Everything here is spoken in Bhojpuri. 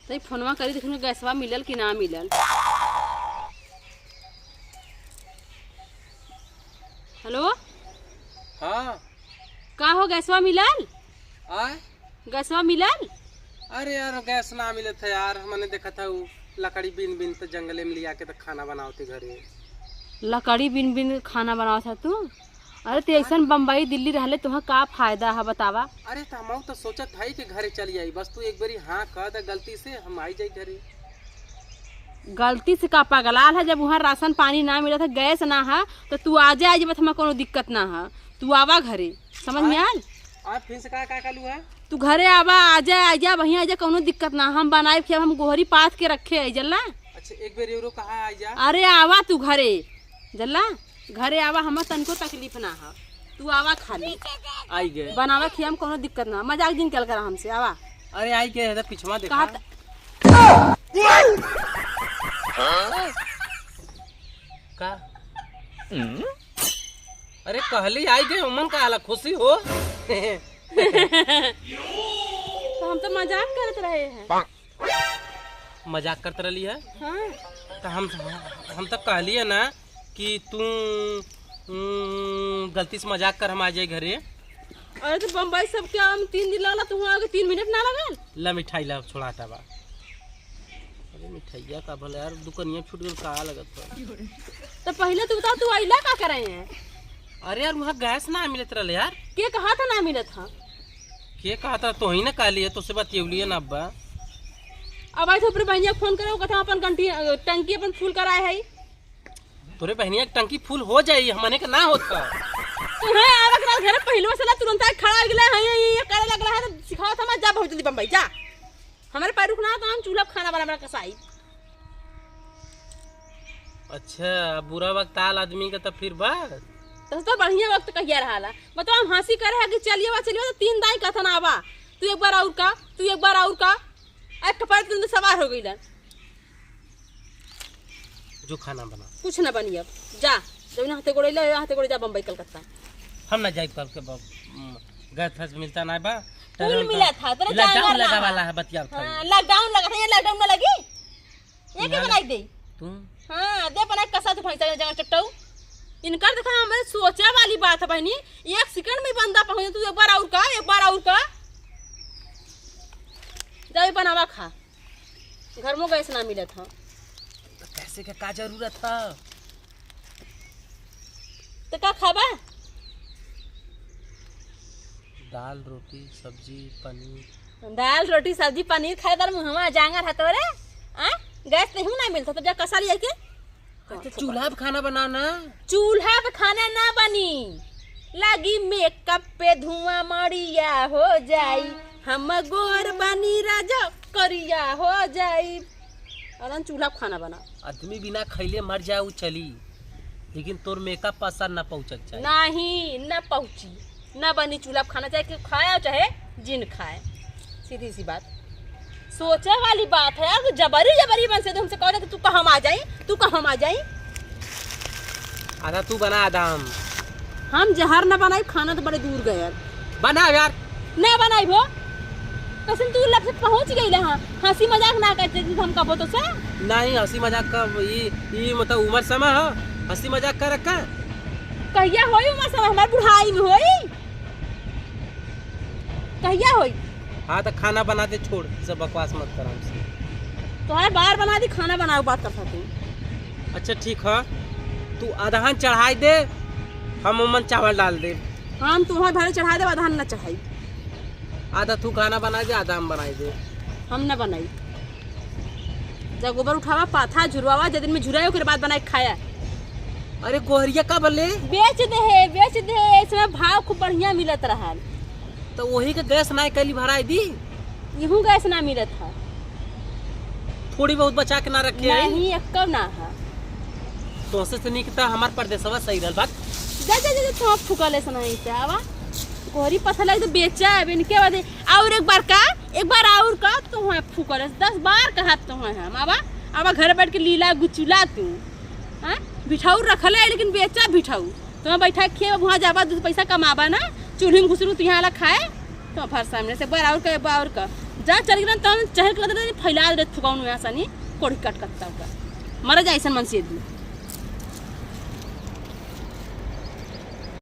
तो फोनवा करी देखने गैसवा मिलल कि ना मिलल। हेलो। हाँ का हो गैसवा मिलल? आय गैसवा मिलल? अरे यार गैस ना मिले थे यार, हमने देखा था वो लकड़ी बिन बिन तो जंगले में लिया के तो खाना बनावते घरे। लकड़ी बिन बिन खाना बनावत था तू? अरे ते ऐसन बम्बई दिल्ली रहले तुहा का फायदा है बतावा? अरे तो हम तो सोचत है कि घरे चली आई, बस तू एक बारी हाँ कह दे, गलती से हम आई जाई घरे। गलती से का पगलाल है, जब वहाँ राशन पानी ना मिला था, गैस ना है, तो तू आ जा, जब हमें कोनो दिक्कत ना है, तू आवा घरे, समझ में आल? आ फिर से का का कालू है? तू घरे आवा, आ जा आ जा भैया आ जा, कोनो दिक्कत ना, हम बनाए फिर हम गोहरी पाथ के रखे है जल्ला। अच्छा एक बार यूरो कहा आ जा? अरे आवा तू घरे जल्ला, घरे आवा, हमें तनको तकलीफ ना है, तू आवा खाली आई गए बनावा खिया, हम कोनो दिक्कत ना, मजाक दिन कल करा हमसे आवा। अरे आई गए है पिछवा देखा का? अरे कहली आई गए उमन का आला खुशी हो। तो हम तो मजाक करत रहे हैं। मजाक करत रही है? हाँ। तो हम तो कहली है ना कि तू गलती से मजाक कर, हम आ जाए घरे। अरे तो बम्बई सब क्या हम 3 दिन लगला, तू आगे 3 मिनट ना लगल। ला मिठाई ला छोड़ाता बा। अरे मिठाइया का भला यार दुकानिया छूट गल का लगत बा। तो पहले तू बता तू आइला का करे हैं? अरे यार वहाँ गैस ना मिलत रहले यार। के कहा था ना मिलत था? के कहा था? तो ही ना कहली है, तो से बतियौली है ना अब्बा। अब आई तो अपने बहनिया फोन करे, वो कथा अपन टंकी अपन फुल कराए है। तोरे बहनिया के टंकी फुल हो जाई, हमने के ना होता। तू है आवा के घर पहलवा से तुरंत खड़ा हो गेला है, ये करे लगला है, तो सिखाओ था मत जा बहुत जल्दी बम्बई जा, हमारे पैर रुकना तो हम चूल्हा खाना बना बना कसाई। अच्छा बुरा वक्त आल आदमी का तब फिर बस तो बढ़िया वक्त कहिया रहा। बताओ हम हंसी करे है कि चलिए वा चलिए, तो 3 दाई कथन आवा, तू एक बार और का, तू एक बार और का, एक कपड़ा तुरंत सवार हो गई। जो खाना बना कुछ ना बनी अब जा, जब ना हाथे गोड़े ले हाथे गोड़े जा बम्बई कलकत्ता। हम ना जाए कल के गैस फैस मिलता ना बा। फूल मिला था तेरे लॉकडाउन लगा वाला है बतिया था। हां लॉकडाउन लगा था, ये लॉकडाउन में लगी ये के बनाई दे तू? हां दे बनाई कसा तू फैसा जगह चटऊ। इनकर देखा हमारे सोचा वाली बात है बहनी, 1 सेकंड में बंदा पहुंचे, तू एक बार और का, एक बार और का जा बनावा खा, घर में गैस ना मिला था। तो पैसे का जरूरत था? तो का खाबा? दाल रोटी सब्जी पनीर। दाल रोटी सब्जी पनीर खाए दाल मुहवा जांगर है तोरे। आ गैस नहीं ना मिलता तो जा कसा लिया के। अच्छा चूल्हा पे खाना बनाना? चूल्हा पे खाना ना बनी, लगी मेकअप पे धुआं मरिया हो जाई, हम गोर बनी राजा करिया हो जाई। और चूल्हा पे खाना बना। आदमी बिना खैले मर जाए वो चली, लेकिन तोर मेकअप असर ना पहुंचक चाहिए। नहीं ना पहुंची ना बनी चूल्हा पे खाना, चाहे खाए चाहे जिन खाए, सीधी सी बात। सोचे वाली बात है यार, जबरी जबरी बन से तो हमसे कहो कि तू कहाँ आ जाई, तू कहाँ आ जाई। आधा तू बना आधा हम जहर ना बनाई, खाना तो बड़े दूर गए यार। बना यार ना बनाई हो कसम तू लग से पहुंच गई हाँ। हंसी मजाक ना करते हम कबो तो से नहीं, हंसी मजाक का ये मतलब उम्र समय हो, हंसी मजाक कर रखा कहिया होई उम्र समय हमार बुढ़ाई में होई कहिया होई। हाँ तो खाना बना दे, छोड़ सब बकवास मत कर हमसे। तुम्हारे बार बना दी खाना बनाओ बात कर सकती। अच्छा ठीक है, तू आधान चढ़ाई दे, हम उमन चावल डाल दे। हम तुम्हारे भरे चढ़ा दे, आधान ना चढ़ाई। आधा तू खाना बना दे, आधा हम बनाई दे। हम ना बनाई, जब गोबर उठावा पाथा झुरवावा, जब दिन में झुराए ओकरे बाद बनाए खाया। अरे गोहरिया का बल्ले बेच दे है, बेच दे, इसमें भाव खूब बढ़िया मिलत रहा। तो वही के गैस ना कली भराई दी, यूं गैस ना मिलत है। थोड़ी बहुत बचा के ना रखे है? नहीं एक ना है। तो से निकता हमार परदेसवा सही रहल बात। जा जा जा तो फुकले सनाई से आवा गोहरी पसल है तो बेचा है इनके बाद और एक बार का, एक बार और का तो वहां फुकले 10 बार कहा तो हम आवा आवा घर बैठ के लीला गुचुला तू। हां बिठाऊ रखले है लेकिन बेचा बिठाऊ, तो बैठा खे वहां जाबा 2 पैसा कमाबा ना, चूल्ही में घुसरू तू यहाँ ला खाए। तो भर सामने से बार और का, एक बार और का जा चल गए तब चहल के लगे फैला दे फुकाउन यहाँ सनी कोड़ी कट कटता का मर जाए ऐसा मन से।